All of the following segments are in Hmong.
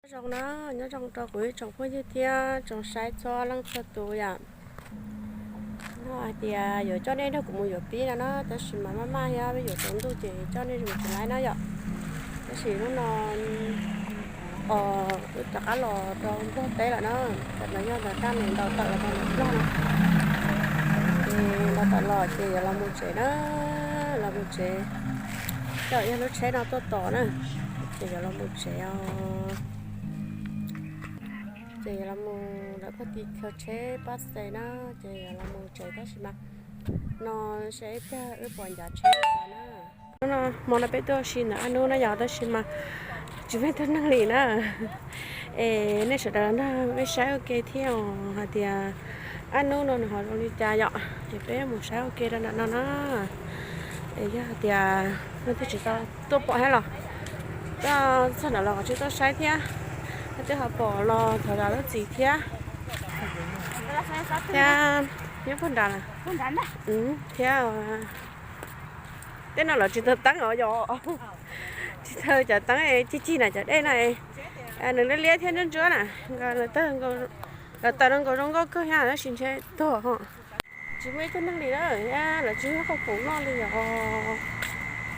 Zoo na, nyob zoo rau kuv ib tsoom phooj ywg thiab tsoom saib txhua leej txhua tus yom. No hais tias yuav coj nej nrog kuv mus yuav pib no na, tab sis mas maj maj thiab peb yuav tsaus ntuj ces coj nej mus tsis laib na yom. Tab sis hnub no wb rov qab los rau Nplog teb lawm na, tam no yog ntawm daj nes ntaus tawm los rau ntawm Nplog no. Ces ntaus tawm los ces yuav los mus tsev na, los mus tsev. Tawm yog lub tsheb no tuaj tos na, ces yuav los mus tsev os. Ces yuav los mus lawv pog tis khaws tsheb pab xes na, ces yuav los mus tsev tab sis mas no saib ib pliag wb puas ncav tsheb na. Hnub no hmo no peb tuaj ua si ntawm Ab Nub na yom, tab sis mas tsis muaj ib tug neeg li na. Es nej sawv daws nrog peb saib ua ke thiab os, hais tias Ab Nub no nws ho zoo li cas yom, ces peb mus saib ua ke rau nram no na. Es yog hais tias nej twb tsis tau tuaj pom thiab los, tuaj txog nram los kom tsij tuaj saib thiab, nej twb ho pom los thov zam lub txim thiab. Thiab nyob puag nrad lawm, thiab tej no lawv tsis tau teeb os yom, tsis tau cov teeb cig cig na cov dej na, nws liab liab thiab ntsuab ntsuab na, lawv taws no nkaus zoo nkauj kawg thiab tab sis ntshe tuag ho. Tsis muaj ib tug neeg li na, thiab lawv tsis muaj qhov khoom noj li yom,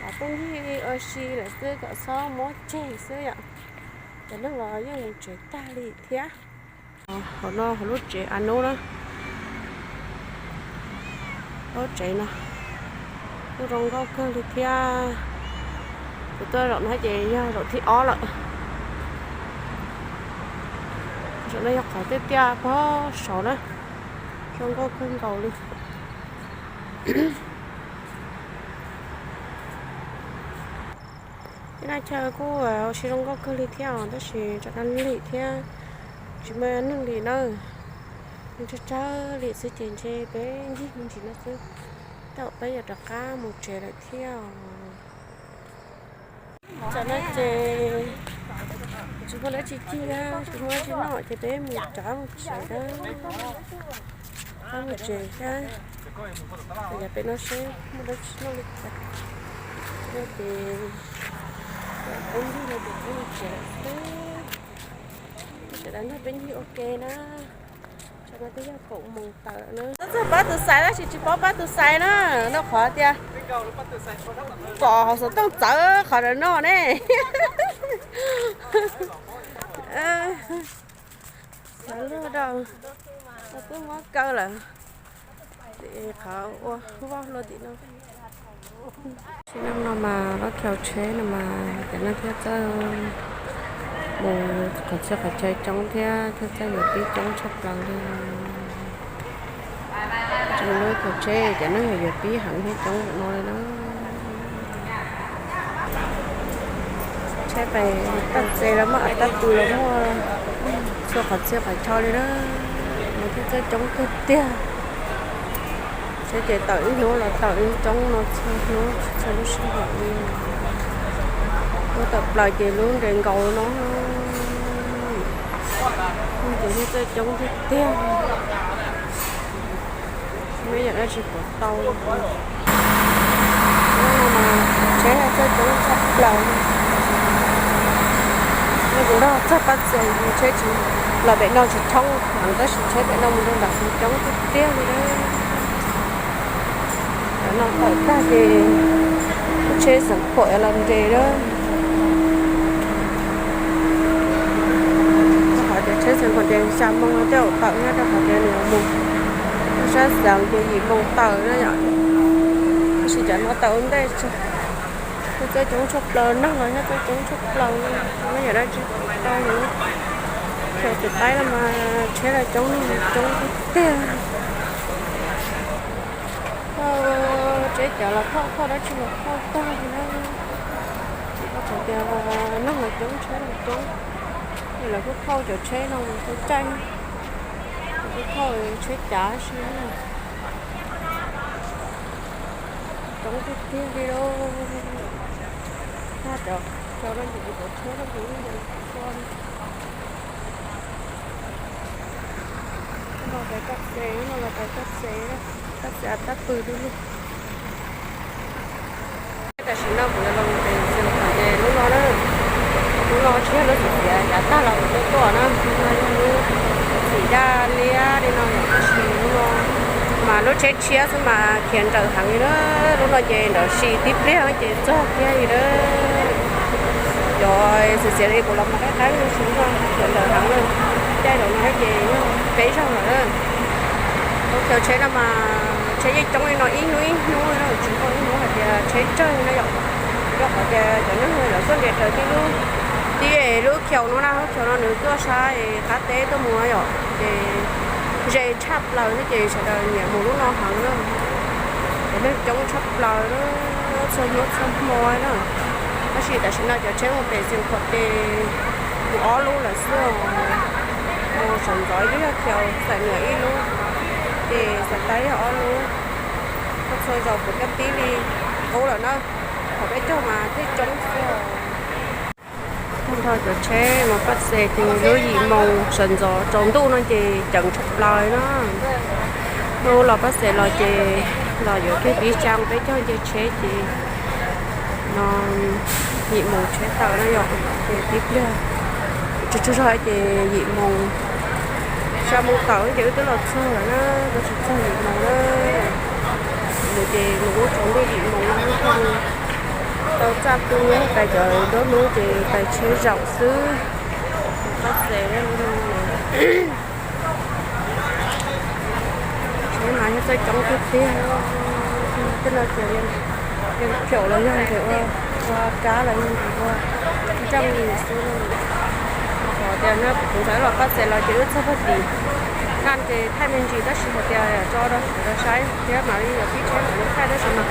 peb pheej ua si lawm xwb kom txhob mob ceg xwb yom. Cov neeg los yeej mus tsev tag li thiab. Hauv no hauv lub tsev Ab Nub na, lub tsev no kuj zoo nkauj kawg li thiab. Kuv tuaj zaum no ces yog zaum thib ob lawm. Zaum no yog qhov tiaj tiaj pog saud na, zoo nkauj kawg nkaus li. Tej no chaw kuj ua si zoo nkauj kawg li thiab os, tab sis tsam no lim thiab tsis muaj neeg li na. Tsawg tsawg li xwb ces ntshe peb ncig me ntsis no xwb, tej zaum peb yuav rov qab mus tsev lawm thiab os. Tsam no ces tsis muaj dab tsi cig, tsis muaj dab tsi noj ces peb mus rov mus tsev na. Peb mus tsev thiab, yog peb no seb muaj dab tsi noj li cas. Ces peb ncig no ces peb mus tsev lawm xwb. Sawv daws nrog peb ncig ua ke na. Tsam no twb yog kaum moos tawm na. Txog pab tus xaiv tab sis tsis paub pab tus xaiv na, rau qhov tias pom hauv xov tooj txawv qhov ntawd no ne. Txawv luag rau, twb muab kaw lawm. Qhov ua voj hlua tim no. Tsis neej no mas lub chaw tsheb no mas cov neeg thiaj txawj mus qhov txhia qhov chaw coob thiab thiaj txawj yuav pib coob tshaj plaws li. Tseem lub chaw tsheb cov neeg yuav pib heev thiab coob ntawm no li na. Tsheb pem taj tsev los muaj, taj pw los muaj, txhua qhov txhia qhov chaw li na. Mas thiaj txawj coob kawg tiag. Tsheb ces tawm ib hnub los tawm ib coob no txhua hnub txhua lub sij hawm li. Lub tawm plaws ces lub nres nkaus no. Ces thiaj txawj coob tiag tiag. Tsis muaj yam dab tsi puas tau. Hnub no mas tsheb txawj coob tshaj plaws li. Yog kuv nrog txog pab txes tsheb tsis, los pem no tsis thoob heev tab sis tsheb pem no mus rau nram tsev coob tiag tiag li. Cov no tawm tag ces lub tsheb xeem phuam los nres lawm. Rau qhov tias tsheb xeem phuam ces xya moo no tej zaum tawm thiab rau qhov tias nws mus rau sab xeev ces yim moo tawm na yom. Tab sis cov no tawm ua ntej tsawg, thiaj txawj coob tshaj plaws, neeg los thiaj txawj coob tshaj plaws li. Tsis muaj yam dab tsi tau li. Chaw pem qaib no mas tsheb los coob, neeg los coob tiag tiag. Thauj tsheb cav los thauj, thauj dab tsi los thauj tag li na. Vim rau qhov tias neeg los coob, tsheb los coob, ces lawv kuj thauj cov tsheb no mus ua caij, lawv kuj thauj tsheb cav si na. Coob tiag tiag li lauj. Tag cov, cov no ces kuv cov tsheb no ces yeej ncaws tsis txog li. Lub no pais taj tsev, lub no los pais taj tsev, taj tsev av tab pw du lug. Tam sim no kuv yuav los mus pem Xeev Khuam ces lub no na, Lub no tsis yog lub txiv txiav yav tag los kuv tuaj tuaj na, no yog lub txiv daj liab li no yom, tab sis lub no mas lub tsheb tshiab xwb mas khiav nrawm heev li na. Lub no ces nrov si tib pliag ces txog kiag li na. Cov txiv txiav li kuv los mas qaib qaib li, lub no khiav nrawm heev na. Caij zaum no ces yog peb zaug lawm na. Ua chaw tsheb no mas tsheb yeej coob li no ib hnub ib hnub na, tsis muaj ib hnub hais tias tsheb tsawg na yom. Rau qhov tias cov neeg lawv tuaj nres raws tib lub, tib lub chaw no na, lub chaw no nws tuaj sab qab teb tuaj mus yom, ces ze tshaj plaws thiab ces sawv daws nyiam mus lub no heev na. Cov neeg coob tshaj plaws na, txhua hnub txhua hmo na. Tab sis tam sim no cov tsheb mus pem Xeev Khuam ces mus ob lub lawm xwb os. Mus saum ntxov ib lub yog chaw, xaim niam ib lub, ces xaim tais yog ob lub. Txhua zaus kuv coj tib li qub lawm na, qhov peb caug mas thiaj coob xwb os. Tag nrho cov tsheb mus Paj Xes ces lub yim moos sawv ntxov tsaus ntuj no ces ceev tshaj plaws na. Lub los Paj Xes los ces los yuav kiag pib xya peb caug nce tsheb ces no yim moos tsheb tawm na yom, ces tib pliag tsaug tsaug zog ces yim moos, xya moos tawm ces wb twb los txog lawm na, twb tsis txog yim moos na. Nws ces nws kuj tsaus ntuj yim moos no thiaj li tau txaj tu, pais cov nruab hnub ces pais tsheb zaum xwb. Paj Xes tsheb mas yog txawj coob tiag tiag. Tej no ces yeej phaum los yog ntes ua, ua kab los yog ntes ua nreej li xwb. Qhov tias no kuv ntxhais los Paj Xes los ces wb txog pag tim naj ces thaij me ntsis tab sis hais tias tso rau sawv daws saib thiab mam li yog pib tsheb mam li thaij tab sis mas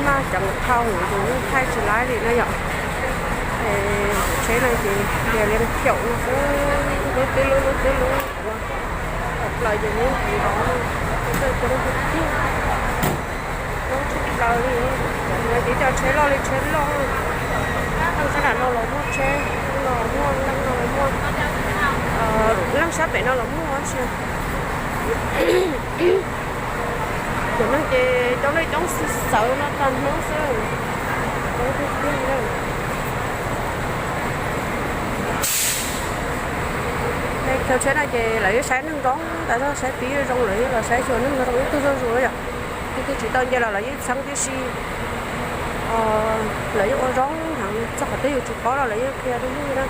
maj ceev dhau hwv ces yeej thaij tsis laib li na yom. Es tsheb no ces tias li phaum no xwb, lub twb lub lub twb lub, tawm plaws ces lub nrov, txawj coob tiag tiag. Coob tshaj plaws li. Cov no ces cov tsheb loj li tsheb loj, leej sab nram no los muaj tsheb, no los muaj, leej no los muaj, leej sab pem no los muaj tab sis cov neeg ces coob li coob xwb, xawv no tag hnub xwb. Coob tiag tiag li. Chaw tsheb no ces lawv yeej saib neeg zoo tas zog, saib pib zoo lawv yeej los saib xyuas neeg zoo ib tug zuj zus yom. Tus twg tsis tau nce los lawv yeej txheeb tib si. Lawv yeej ua zoo heev, txog qhov twg yus tsis paub los lawv yeej qhia rau yus na.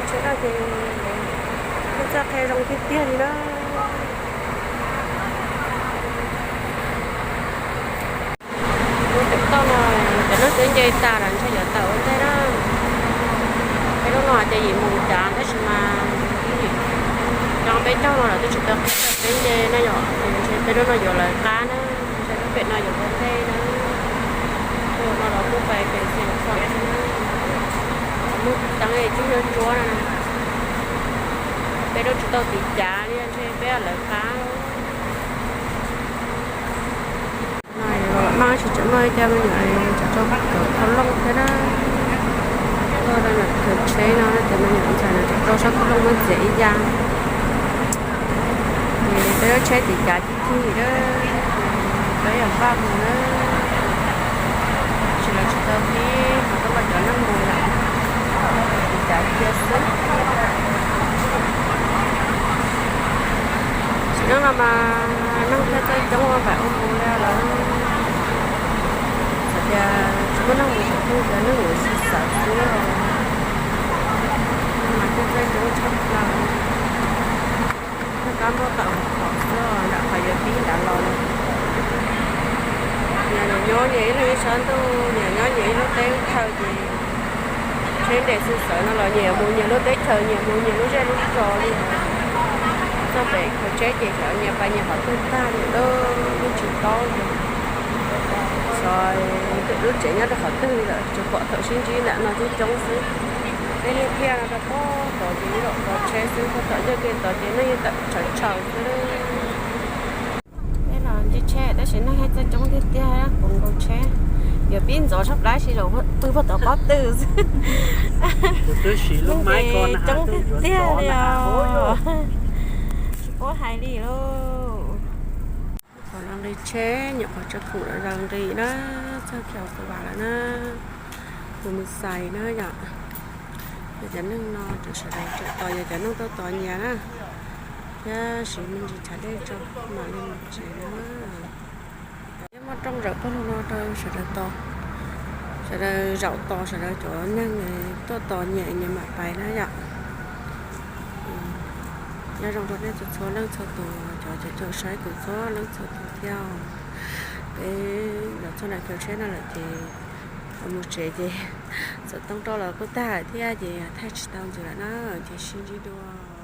Tsheb no ces yeej txawj qhia zoo tiag tiag li na. Lub toj no cov neeg twb nce tas lawm ntshe yuav tawm ua ntej na. Peb lub no hais tias yim moos cav tab sis mas cov peb caug no lawv twb tsis tau qhia peb nce na yom, ntshe peb lub no yuav lawv qab na, ntshe lub pem no yuav ua ntej na. Lub no los kuj pais pem Xeev Khuam xwb na, muaj teeb es cib nyuag ntsuab no na. Peb lub tsis tau tim cav li ntshe peb lawv qab. No maj tsis tseem muaj ib co me nyuam tseem rau kawm khau looj thiab na. Tuaj rau ntawm khaws tsheb no ces me nyuam ntxhais no tseem rau sab khau looj muab txiav ib ya. Ces peb lub tsheb tim cav cig cig na, peb yog npaj mus na. Tsis los tsis tau pib mas tuaj nrog cov neeg mus lawm, tim cav cia xwb. Sim neej no mas neeg thiaj txawj coob ua npaim ua npus li lawm. Txawm tias tsis muaj neeg mus saum rooj ces neeg yuav sib xav xwb os. Mas thiaj txawj coob tshaj plaws. Kab npauj tawm hauv qhov xwb os, nram qhov yuav pib nrad los lawm. Nyias nyias nyob nyias ib leeg ib sab ntuj, nyias nyob nyias ib lub teb chaws ces tsheb nres xwb xawv no los nyias mus nyias lub teb chaws, nyias mus nyias lub zej lub zos li. Txog pem khaws tsheb ces xyov nyias pais nyias qhov twg tag li, yeej tsis paub li. Xyov lub tsev nyob rau qhov twg li lawm, tsuas pom thaum sib ntsib nram no coob coob xwb. Tej niag phiaj no rau pog tod ces ib los txog tsheb xwb, pog tom ncauj ke tod ces neeg yeej tawm tshaws tshaws xwb. Peb los ntsib tsheb tab sis neeg yeej txawj coob tiag tiag, puv nkaus tsheb. Yuav pib ntxov tshaj plaws sis zaum pw pog tom pob tw xwb. Neeg ces coob tiag tiag li os. Tsis paub hais li lauj. Qhov no nqis tsheb, nyuam qhuav tsaws khum los zaws nqis na, txog Khiaus Xav Vas lawm na. Mus mus xais na yom. Yog cov neeg no rau sawv daws tseem tos, yog cov neeg tuaj tos nyias na, thiab siv me ntsis tshav dej tso mam li mus tsev na. Thiab muaj rooj zawm pawg lug no rau sawv daws tos, sawv daws zaum tos, sawv daws cov neeg tuaj tos nyias nyias mam pais na yom. Nyob zoo rau nej txhua txhua leej txhua tus, cov caum saib kuv txhua leej txhua tus thiab. Peb los txog nram kawg tsheb no lawm ces mus tsev ces xov tooj roj los kuj tag lawm thiab ces thaij tsis tau ntxiv lawm na, ces sib ntsib dua.